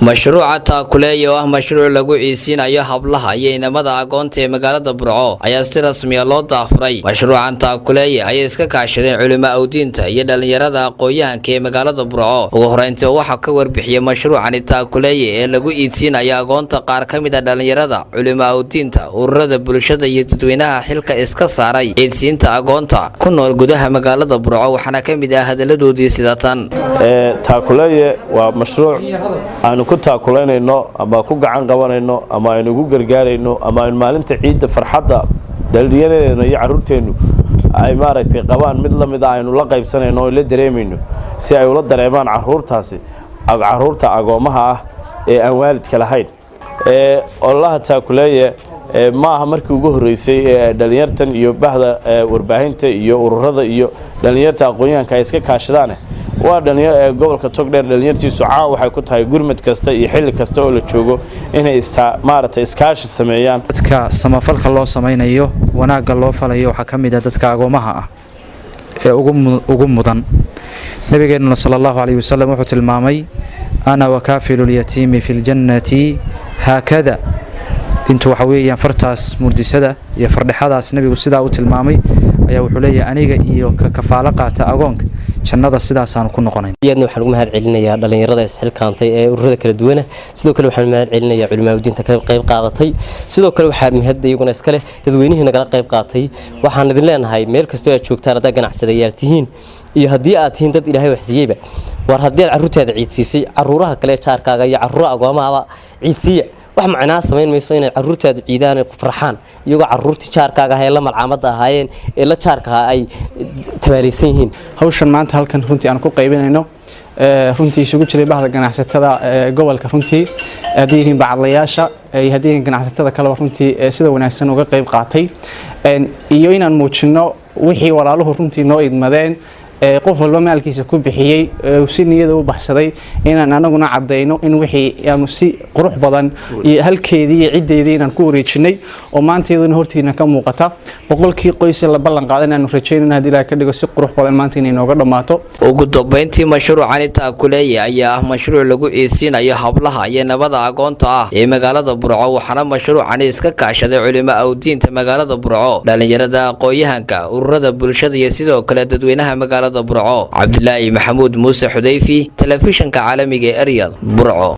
Mashruuca Taakuleeya, oo ah mashruuc lagu ciisiinayo hablaha iyo inamada agoonta ee magaalada Burco, ayaa si rasmiya loo daafuray. Mashruucan Taakuleeya ayay iska kaashadeen culimo awdiinta iyo dhalinyarada aqoon-yahanka ee magaalada Burco. Ugu horeyntii waxaa ka warbixiyey mashruucani Taakuleeya ee lagu iidsiinayo agoonta qaar ka mid a dhalinyarada, culimo awdiinta, ururada bulshada iyo dadweynaha xilka iska saaray ciidsiinta agoonta ku nool gudaha magaalada Burco. Waxaana ka mid ah hadaladoodii sida tan. Taakuleeye waa mashruuc aanu ku taakulaynayno ama ku gacan qabanayno ama aynu ugu gargaarayno ama aynu maalinta ciidda farxadda dhalinyaradeena iyo caruurteennu ay maaragtay qabaan mid la mid a aynu la qaybsanayno oo la dareemayno, si ay ula dareemaan caruurtaasi, caruurta agoommaha ah ee aan waalidka lahayn. Ololaha Taakuleeye ma aha markii ugu horreysay ee dhalinyartan iyo bahda warbaahinta iyo ururada iyo dhalinyarta aqoon-yahanka ay iska kaashadaane. Waa gobolka Togdheer dhalinyartiisu caan waxay ku tahay gurmad kasta iyo xilli kasta oo la joogo inay maaragtay iskaashi sameeyaan. Dadka samafalka loo samaynayo, wanaagga loo falayo, waxaa ka mid ah dadka agoomaha ah ee ugu mudan. Nabigeennuna sala Allahu calayhi wasalam wuxuu tilmaamay: "أنا وكافل اليتيم في الجنة هكذا." Intuu waxa weeyaan fartaas murdisada iyo fardhexadaas nabigu sidaa u tilmaamay ayaa wuxuu leeyahay: "Aniga iyo ka kafaalo qaata agoonka jannada sidaasaanu ku noqonayn." Aadna waxaan ugu mahad celinayaa dhalinyarada isxilkaantay ee ururada kala duwana. Sidoo kale waxaan mahad celinayaa culimaaudiinta ka qayb qaadatay. Sidoo kale waxaa mahadda iyaguna iska leh dadweynihii nagala qayb qaatay. Waxaan idin leenahay, meel kastoo aad joogtaan, haddaad ganacsadayaal tihiin iyo haddii aad tihiin dad Ilaahay waxsiiyeyba, war haddii aad carruurtaada ciidsiisay, caruuraha kale jaarkaaga iyo caruura agoomahaba ciidsiiya. Wax macnaa samayn mayso inay caruurtaadu ciidaan, ay ku farxaan, iyagoo caruurtii jaarkaaga ah ee la malcaamadda ahaayeen ee la jaarka ahaa ay tabaalaysan yihiin. Hawshan maanta halkan runtii aan ku qaybinayno, runtii isugu jiray bahda ganacsatada gobolka, runtii haddii yihiin bacadlayaasha iyo haddii yihiin ganacsatada kaleba, runtii sida wanaagsan uga qayb qaatay, iyo inaan muujino wixii walaaluhu runtii noo idmadeen, qof walba maalkiisa ku bixiyey, si niyada u baxsaday, inaan anaguna cadayno in wixii aanu si qurux badan iyo halkeedii iyo ciddeedii inaan ku wareejinay, oo maanta iyaduna hortiina ka muuqata 100-kii qoys la ballan qaaday, inaanu rajaynayno haddii Ilaah ka dhigo si qurux badan maanta inay nooga dhammaato. Ugu dambeyntii, mashruucani Taakuleeye ayaa ah mashruuc lagu iisiinayo hablaha iyo nabada agoonta ah ee magaalada Burco. Waxaana mashruucani iska kaashaday culimo awdiinta magaalada Burco, dhalinyarada aqoon-yahanka, ururada bulshada iyo sidoo kale dadweynaha magaalada Burco. Cabdilaahi Maxamuud Muuse Xudayfi, telefishanka caalamiga ee Eryal, Burco.